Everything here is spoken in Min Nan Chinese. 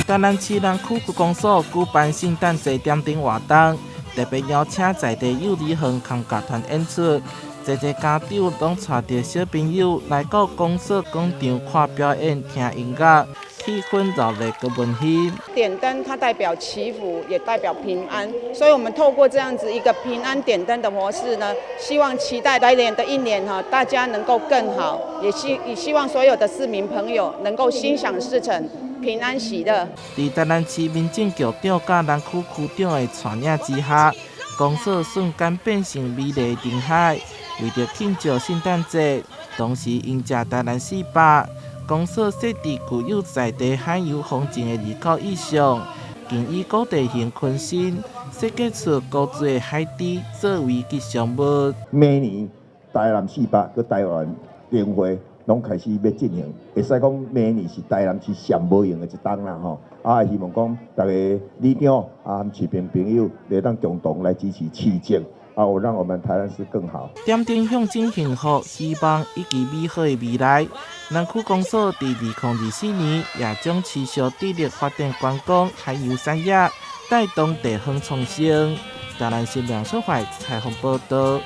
台南市南區區公所舉辦聖誕節點燈活動，特別邀請在地幼兒園康樂團演出，濟濟家長攏帶著小朋友來到公所廣場看表演、聽音樂，氣氛熱鬧閣溫馨。點燈它代表祈福，也代表平安，所以我們透過這樣子一個平安點燈的模式呢，希望期待來年的一年哈，大家能夠更好，也希望所有的市民朋友能夠心想事成，平安喜樂。佇台南市民政局長佮南區區長的帶領之下，公所瞬間變成美麗燈海。為著慶祝聖誕節，同時迎接台南400，公所設置具有在地海洋風情的二口意象，更以古地形昆身設計出古錐的海豬作為吉祥物。明年台南400佮台灣燈會攏開始欲進行，會使講明年是台南市上無閒的一冬啦吼。啊，希望講逐个里長啊，市民朋友會當共同來支持市政，啊，有讓我們台南市更好。點燈象徵幸福、希望以及美好的未來。南區公所佇2024年也將持續致力發展觀光、海洋產業，帶動地方創生。台南新聞小懷採訪報道。